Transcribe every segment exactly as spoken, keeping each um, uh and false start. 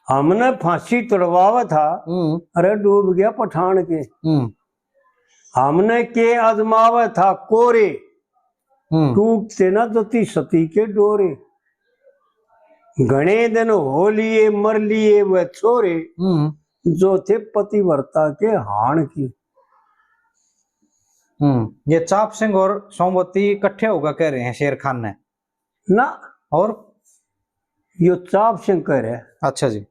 हमने फांसी तुड़वावे था, हम्म। अरे डूब गया पठान के। हम्म। हमने के आजमावे था कोरे, हम्म। टूटते ना जती सती के डोरे। घणे दिन हो लिए मर लिए वह छोरे, हम्म। जो थे पतिव्रता के हाण की। हम्म। ये चाप सिंह और सोमवती इकट्ठे होकर कह रहे हैं शेर खान ने। ना। और? यो चाप सिंह कह रहे। अच्छा जी।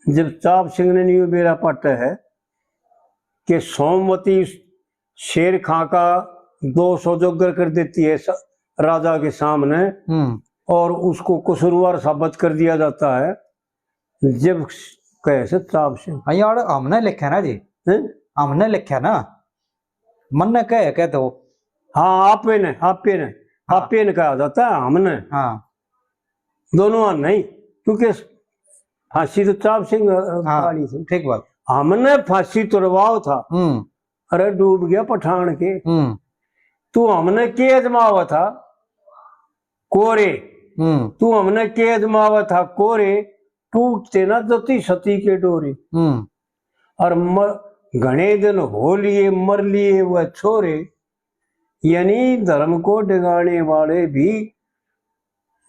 जब चाप सिंह ने न्यू बेरा पाटा है कि सोमवती शेर खां का दोष उजागर कर देती है स-, राजा के सामने, हम्म। और उसको कसूरवार साबित कर दिया जाता है, जब कहे से चाप सिंह। हाँ, यार, हमने लिखा ना जी। हैं? हमने लिखा ना, मन ने कहे, कहे तो। हाँ, आपे ने, आपे ने, हाँ। आपे ने कहा जाता है, हमने। हाँ। दोनों हाथ नहीं, क्योंकि फांसी तो चाप सिंह, अ, हाँ, वाली थी। ठीक बात। हमने फांसी तुड़वाओ था। हम्म। अरे डूब गया पठान के। हम्म। तू हमने के अजमावा था कोरे। हम्म। तू हमने के अजमावा था कोरे, टूटते ना जती सती के डोरे। हम्म। और म-, घणे दिन हो लिए मर लिए वह छोरे, यानी धर्म को डिगाने वाले भी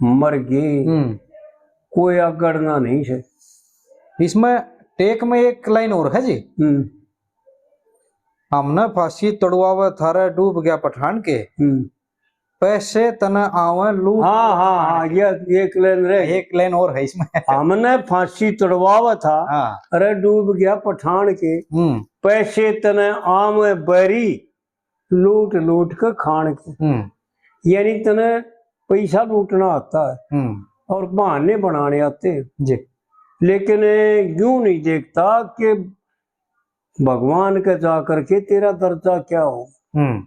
मर गए। हम्म। कोई आगड़ना नहीं से। इसमें टेक में एक लाइन और है जी। हम्म। हमने फांसी तुड़वावे थारे डूब गया पठान के। हम्म। पैसे तने आवे लूट हाँ, हाँ, हाँ, ये एक लाइन रह गई। एक लाइन और है इसमें। हमने फांसी तुड़वावे था, हाँ। अरे डूब गया पठान के। हम्म। पैसे तने आवे बैरी, लूट लूट के खान के। हम्म। यानी तने पैसा लूटना आता है हम्म। और बहाने बनाने आते हैं। जी। लेकिन यूं नहीं देखता कि भगवान के जा करके तेरा दर्जा क्या हो। हम्म।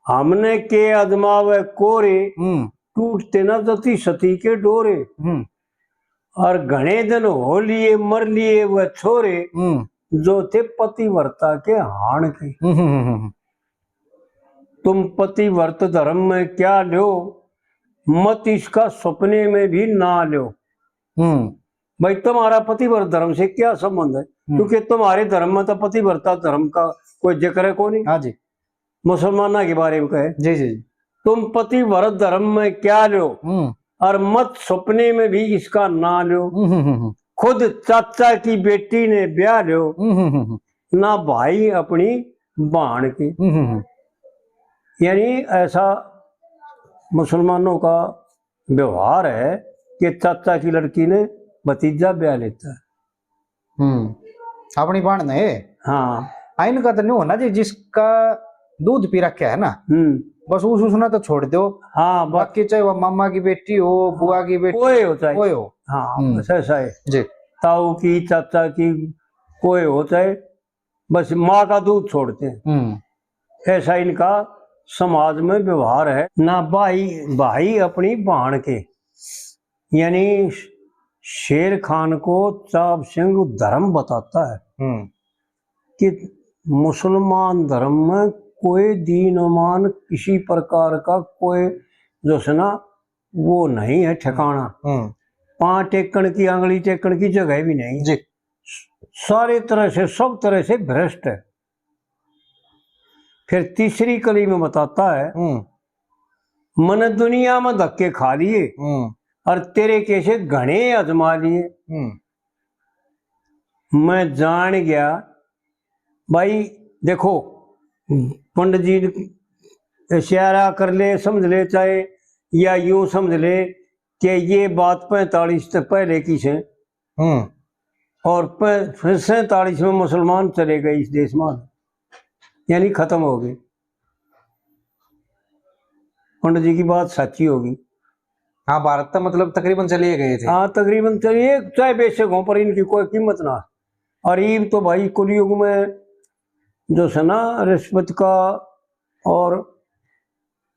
हमने के आजमावे कोरे, हम्म। टूटते ना जती सती के डोरे। हम्म। और घणे दिन हो लिए मर लिए वह छोरे, हम्म। जो थे पतिव्रता के हाण के। हम्म, हम्म, हम्म, हम्म। तुम पतिव्रत धर्म में क्या ल्यो, मत इसका सपने में भी ना ल्यो। हम्म। भाई, तुम्हारा पतिव्रत धर्म से क्या संबंध है? हम्म। क्योंकि तुम्हारे धर्म में तो पतिव्रता धर्म का कोई जिक्र है को नहीं। हाँ जी। मुसलमाना के बारे में कहे, जी, जी, जी। तुम पतिव्रत धर्म में क्या ल्यो, हम्म। और मत सपने में भी इसका ना ल्यो। हम्म, हम्म, हम्म। खुद चाचा की बेटी ने ब्याह ल्यो, हम्म, हम्म, हम्म। ना भाई अपनी बहन की। हम्म, हम्म, हम्म। यानी ऐसा मुसलमानों का व्यवहार है कि चाचा की लड़की ने भतीजा ब्याह लेता है। हम्म, अपनी बहन ने। हाँ। आ, इनका तो न्यू होना जी, जिसका दूध पी रखा है ना, हम्म। बस उस, उसने तो छोड़ दो। हाँ, बस। बाकी चाहे वह मामा की बेटी हो, बुआ की बेटी कोई हो, चाहे कोई हो। हाँ, हम्म। बस ऐसा है। जी। ताऊ की, चाचा की, कोई हो, चाहे बस माँ का दूध छोड़ते हैं। हम्म। ऐसा इनका समाज में व्यवहार है। ना भाई, भाई अपनी बहन के, यानी शेर खान को चाप सिंह धर्म बताता है हम्म। कि मुसलमान धर्म में कोई दीन ईमान किसी प्रकार का कोई जो है ना वो नहीं है ठिकाना। हम्म। पाँव टेकण की, आंगली टेकण की जगह भी नहीं। जी। सारे तरह से, सब तरह से भ्रष्ट है। फिर तीसरी कली में बताता है, हम्म। मैंने दुनिया में धक्के खा लिए हम्म। और तेरे कैसे घणे आजमा लिए। हम्म। मैं जान गया भाई, देखो, पंडित जी इशारा कर ले, समझ ले, चाहे या यूं समझ ले कि ये बात पैंतालीस से पहले की है। हम्म। और पै-, फिर सैंतालीस में मुसलमान चले गए इस देश में, यानी खत्म हो गए। पंडित जी की बात सच्ची होगी। हाँ, भारत तो मतलब तकरीबन चले गए थे। हाँ, तकरीबन चलिए, चाहे बेशक हो, पर इनकी कोई कीमत ना। और ईब तो भाई कलयुग में जो है ना रिश्वत का और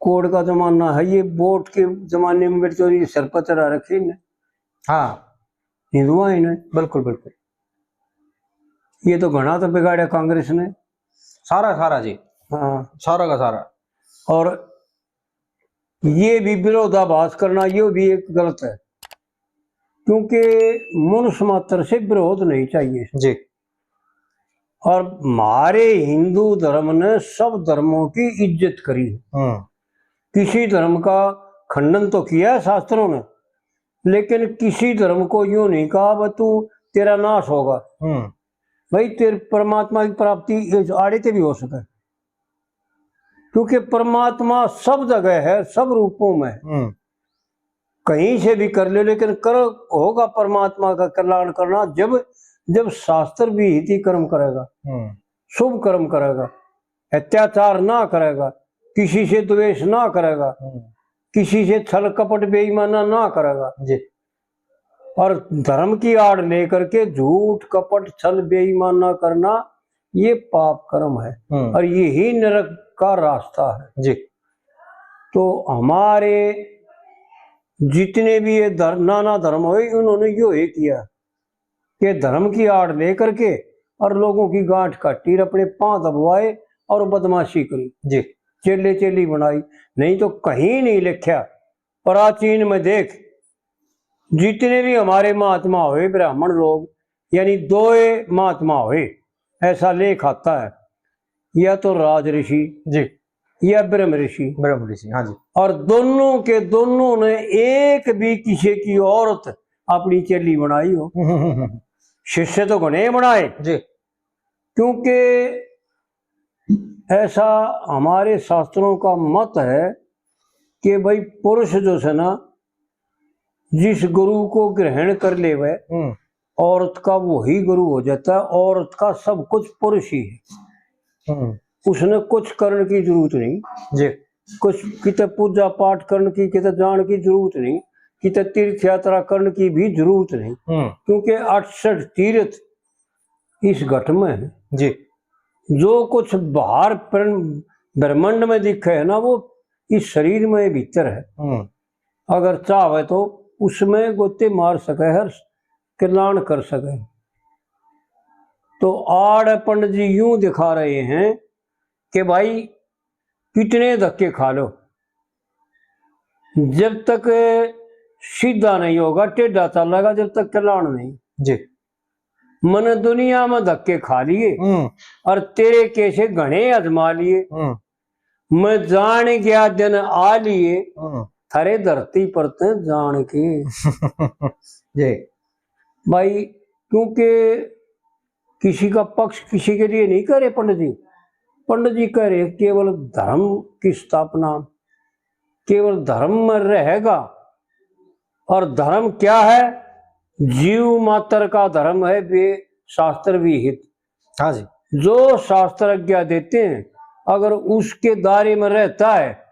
कोड़ का जमाना है, ये वोट के जमाने में बेचारी सर पर चढ़ा रखी ने। हाँ। हिंदुआ ही ने। बिल्कुल, बिल्कुल। ये तो घना तो बिगाड़ा कांग्रेस ने। सारा, सारा जी। हाँ। सारा का सारा। और ये भी विरोधाभास करना, ये भी एक गलत है। क्योंकि मनुष्य मात्र से विरोध नहीं चाहिए। जी। और हमारे हिंदू धर्म ने सब धर्मों की इज्जत करी। हम्म। किसी धर्म का खंडन तो किया है शास्त्रों ने, लेकिन किसी धर्म को यूं नहीं कहा, "वह तू, तेरा नाश होगा।" हम्म। भाई, तेरे परमात्मा की प्राप्ति इस आड़े ते भी हो सके, क्योंकि परमात्मा सब जगह है, सब रूपों में। हम्म। कहीं से भी कर ले, लेकिन कर होगा परमात्मा का कल्याण करना जब, जब शास्त्र विहित ही कर्म करेगा, हम्म। शुभ कर्म करेगा, अत्याचार ना करेगा, किसी से द्वेष ना करेगा, हम्म। किसी से छल कपट बेईमाना ना करेगा। जी। और धर्म की आड़ लेकर के झूठ, कपट, छल, बेईमाना करना, ये पाप कर्म है। हम्म। और यही नरक का रास्ता है। जी। तो हमारे जितने भी ये धर-, नाना धर्म हुए, उन्होंने यो ही किया कि धर्म की आड़ लेकर के और लोगों की गांठ काटी, अपने पांव दबवाए और बदमाशी करी। जी। चेले चेली बनाई। नहीं तो कहीं नहीं लिखा। प्राचीन में देख, जितने भी हमारे महात्मा हुए, ब्राह्मण लोग, यानी दोए महात्मा हुए, ऐसा लेख आता है, या तो राज ऋषि, जी। या ब्रह्म ऋषि। ब्रह्म ऋषि, हाँ जी। और दोनों के दोनों ने एक भी किसी की औरत अपनी चेली बनाई हो। हम्म, हम्म, हम्म। शिष्य तो घणे बनाए। जी। क्योंकि ऐसा हमारे शास्त्रों का मत है कि भाई, पुरुष जो है ना, जिस गुरु को ग्रहण कर लेवे, हम्म। औरत का वही गुरु हो जाता है, औरत का सब कुछ पुरुष ही है। हम्म। उसने कुछ करने की जरूरत नहीं। जी। कुछ किते पूजा पाठ करने की, किते जान की जरूरत नहीं, किते तीर्थ यात्रा करने की भी जरूरत नहीं। हम्म। क्योंकि अड़सठ तीर्थ इस घट में है। जी। जो कुछ बाहर प्रण-, ब्रह्मांड में दिखे है ना, वो इस शरीर में भीतर है। हम्म। अगर चाहे तो उसमें गोते मार सके, हर कल्याण कर सके। तो आड़ पंडित जी यूं दिखा रहे हैं कि भाई, कितने धक्के खा लो, जब तक सीधा नहीं होगा, टेढ़ा चलेगा, जब तक कल्याण नहीं। जी। मन दुनिया में धक्के खा लिए, हम्म। और तेरे कैसे घणे आजमा लिए। हम्म। मैं जान गया दिन आ लिए, हम्म। थारे धरती पर ते जान के। जी। भाई, क्योंकि किसी का पक्ष किसी के लिए नहीं कह रहे पंडित जी। पंडित जी कह रहे केवल धर्म की स्थापना, केवल धर्म में रहेगा। और धर्म क्या है? जीव मात्र का धर्म है, वे शास्त्र विहित। हाँ जी। जो शास्त्र आज्ञा देते हैं, अगर उसके दायरे में रहता है,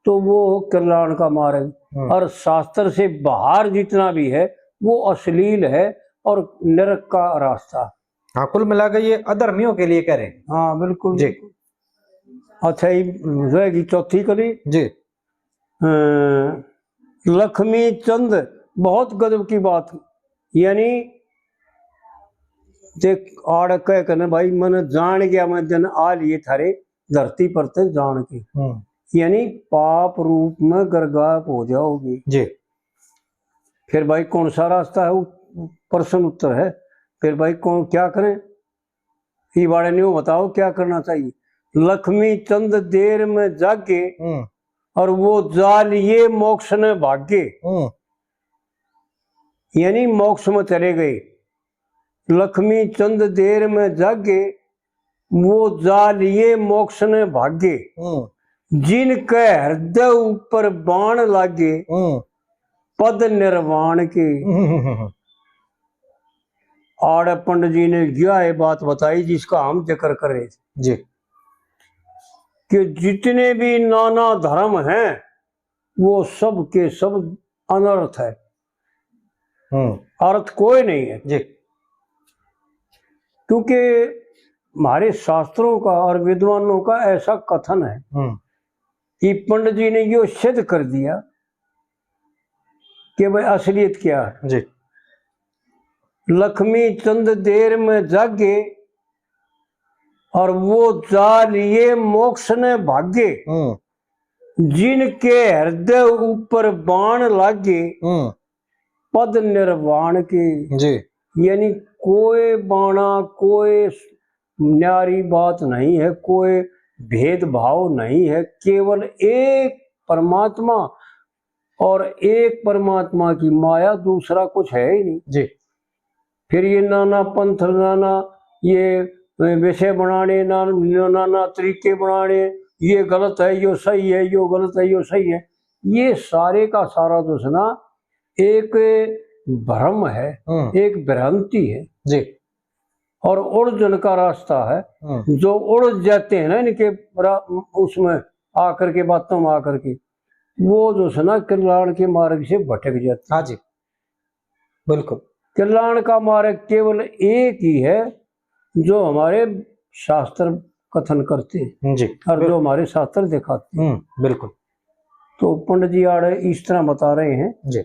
तो वो कल्याण का मार्ग। हम्म। और शास्त्र से बाहर जितना भी है, वो अश्लील है और नरक का रास्ता। हाँ, कुल मिला के ये अधर्मियों के लिए कह रहे हैं। हाँ, बिल्कुल, जी। बिल्कुल। अच्छा, ये रहेगी चौथी कली। जी। अ, लक्ष्मी चंद, बहुत गजब की बात, यानी देख, आड़ कह के ना भाई, मन जान गया, मैं दिन आ लिए थारे धरती पर ते जान के। हम्म। यानी पाप रूप में गर्गाप हो जाओगे। जी। फिर भाई, कौन सा रास्ता है? वो प्रश्न उत्तर है। फिर भाई, कौन क्या करें? ये बारे न्यू बताओ, क्या करना चाहिए? लक्ष्मी चंद देर में जागे, हम्म। और वो जा लिए मोक्ष ने भागे। हम्म। यानी मोक्ष में चले गए। लक्ष्मी चंद देर में जागे, वो जा लिए मोक्ष ने भागे। हम्म। जिनके हृदय ऊपर बाण लागे, हम्म। पद निर्वाण के। हम्म। आड़े पंडित जी ने यह बात बताई जिसका हम जिक्र कर रहे थे। जी। कि जितने भी नाना धर्म हैं, वो सब के सब अनर्थ है। हम्म। अर्थ कोई नहीं है। जी। क्योंकि हमारे शास्त्रों का और विद्वानों का ऐसा कथन है। हम्म। कि पंडित जी ने यो सिद्ध कर दिया कि भाई, असलियत क्या है। जी। लक्ष्मी चंद देर में जागे, और वो जा लिए मोक्ष ने भागे। हम्म। जिनके हृदय ऊपर बाण लागे, हम्म। पद निर्वाण की, जी। यानी कोई बाणा, कोई न्यारी बात नहीं है, कोई भेदभाव नहीं है, केवल एक परमात्मा और एक परमात्मा की माया, दूसरा कुछ है ही नहीं। जी। फिर ये नाना पंथ, नाना ये विषय बनाने, ना-, नाना तरीके बनाने, ये गलत है, यो सही है, यो गलत है, यो सही है, ये सारे का सारा जो है ना एक भ्रम है, हम्म, एक भ्रांति है। जी। और उलझन का रास्ता है। हम्म, जो उलझ जाते हैं ना इनके रा-, उसमें आकर के, बातों में आकर के, वो जो है ना कल्याण के मार्ग से भटक जाते हैं। हाँ जी, बिल्कुल। कल्याण का मार्ग केवल एक ही है, जो हमारे शास्त्र कथन करते हैं जी। और जो हमारे शास्त्र दिखाते हैं। हम्म, बिल्कुल। तो पंडित जी आड़े इस तरह बता रहे हैं जी।